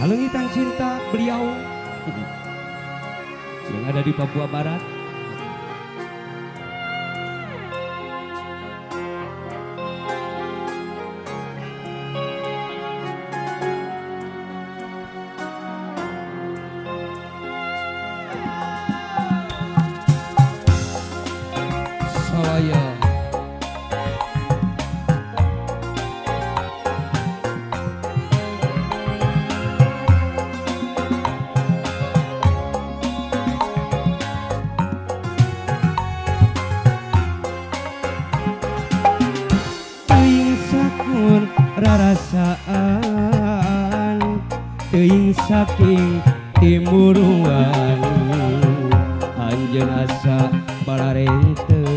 Kalengitan cinta beliau yang ada di Papua Barat. Salaya rarasaan teuing saking timuruan anjeun asa balarenteng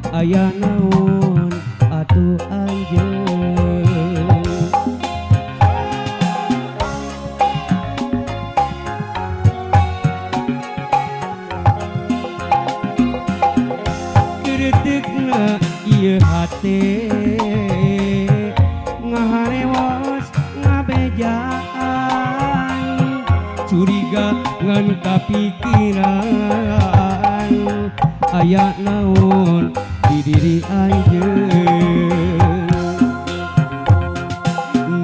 aya naon atuh anjeun kreuteukna ieu hate ngaharewos ngabejaan curiga ngan kapikiran aya naon di diri anjeun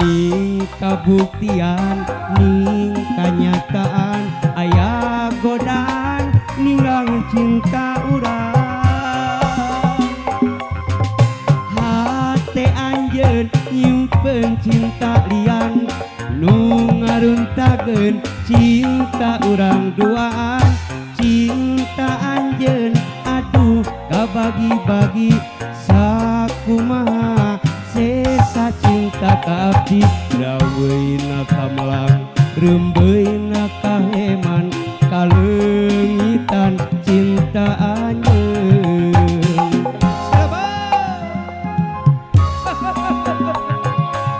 ning kabuktian ning kanyataan aya godaan ninggang cinta urang hate anjeun nyimpen cinta lian nu ngaruntakeun cinta urang duaan cinta anjeun aduh kabagi-bagi sakumaha sesa cinta ka abdi raweuna kamelang reumbeuna kaheman kaleungitan cinta anjeun.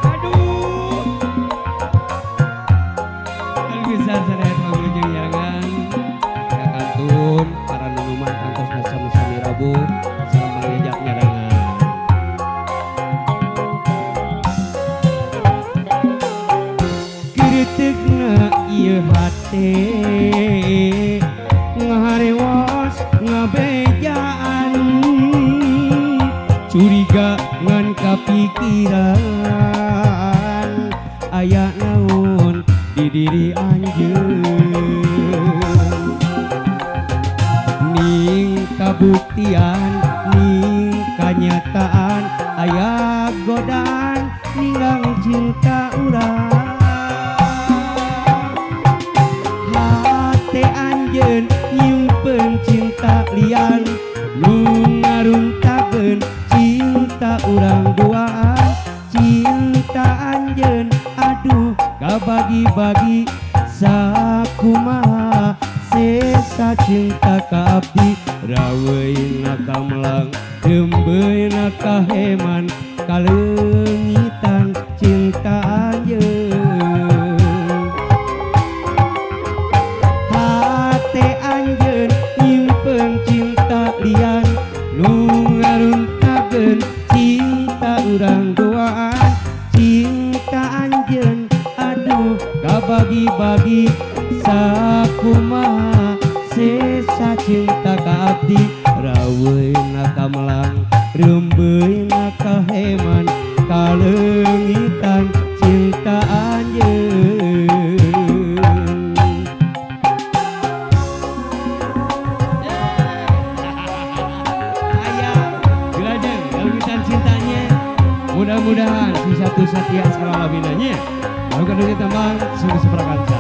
Aduh, bisa sadaya pangulujeng nyarangan kakantun para nunuman kantos sami-sami Rabu salam pangjajak nyarangan. Kreuteukna ieu hate ngaharewos ngabejaan curiga ngan kapikiran aya naon di diri anjeun ning kabuktian ning kanyataan aya godaan ninggang cinta urang hate anjeun nyimpen cinta lian nu ngaruntakeun cinta urang duaan cinta anjeun aduh kabagi-bagi sakumaha sesa cinta ka abdi raweuna kamelang reumbeuna kaheman kaleungitan cinta anjeun hate anjeun nyimpen cinta lian nu ngaruntakeun cinta urang duaan cinta anjeun aduh kabagi-bagi sakumaha sesa cinta ka abdi raweuna kamelang reumbeuna kaheman kaleungitan cinta anjeun. Aya gelajeng kaleungitan cintanya mudah-mudahan si satu setia segala binanya. Lalu kadunya tambang sungguh seprakanca.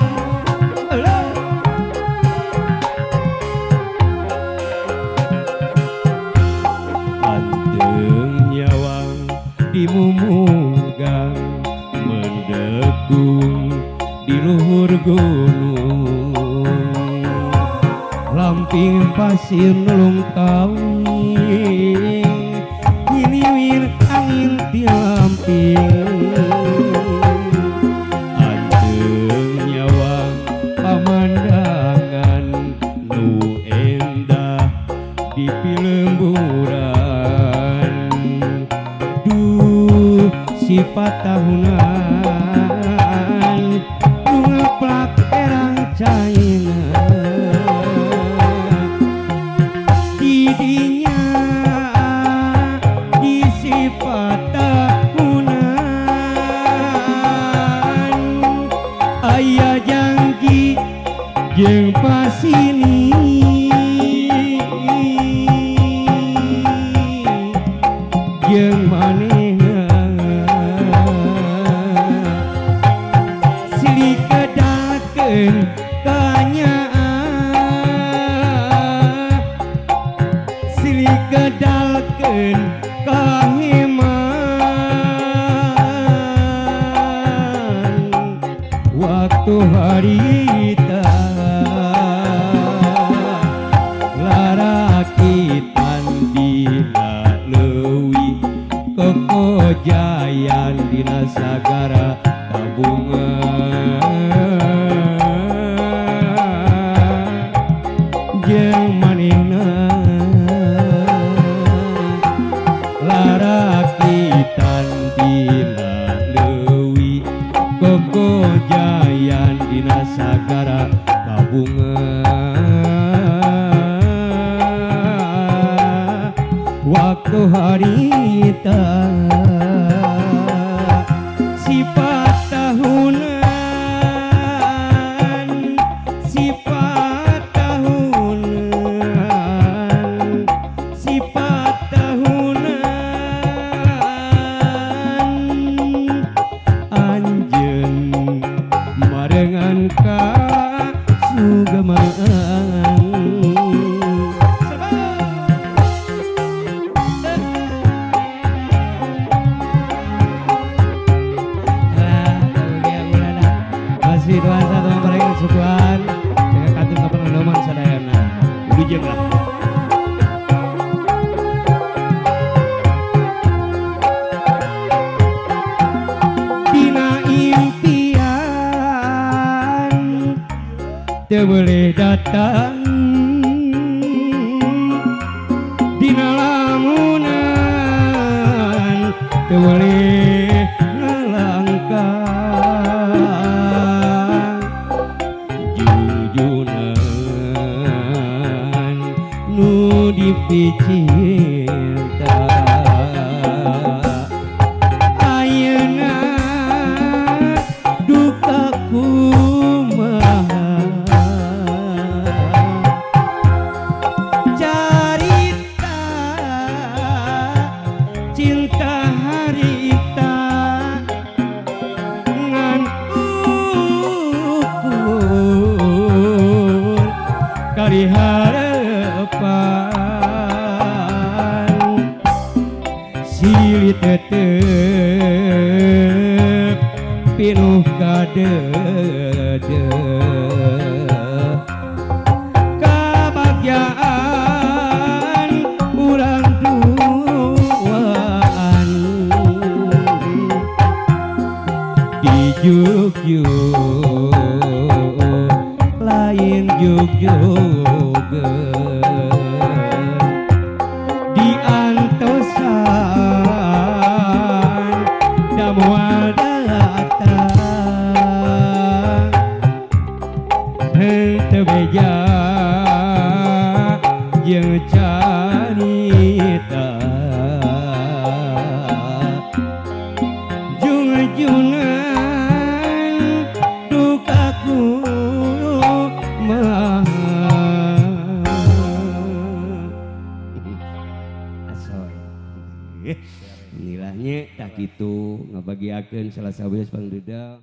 Anteng nyawang di mumunggang mendekung di luhur gunung lamping pasir nulung kawing nyiliwir angin di lamping anteng nyawang pamandangan nu endah di pilemburan Sifat tahunan nu ngeplak erang caina didinya di sifat tahunan aya janji jeung pasini jeung manehna silih kedalkeun kanyaah silih kedalkeun kaheman waktu harita larakitan dina leuwi kokojayan dina sagara kabunga jeung manehna larakitan dina leuwi kokojayan dina sagara kabunga waktu harita sifat tahunan sifat tahunan sifat tahunan anjeun marengan ka sugemaan. Masih doa satu mempelai sukuan dengan kantung kapan anoman sadayana. Wilujeng lah. Dina impian teu boleh datang dina lamunan teu boleh ngalangkah jujunan nu dipicinta ayeuna duka kumaha carita cinta harita ngan ukur kari harapan silih tetep pinuh kadede kabahagiaan urang duaan di Jogja lain Jogja di antosan da moal datang henteu beja jeung carita jungjunan duka kumaha. Asoy. Nilahnya tak gitu ngabagiakeun salah sawios pangdeda.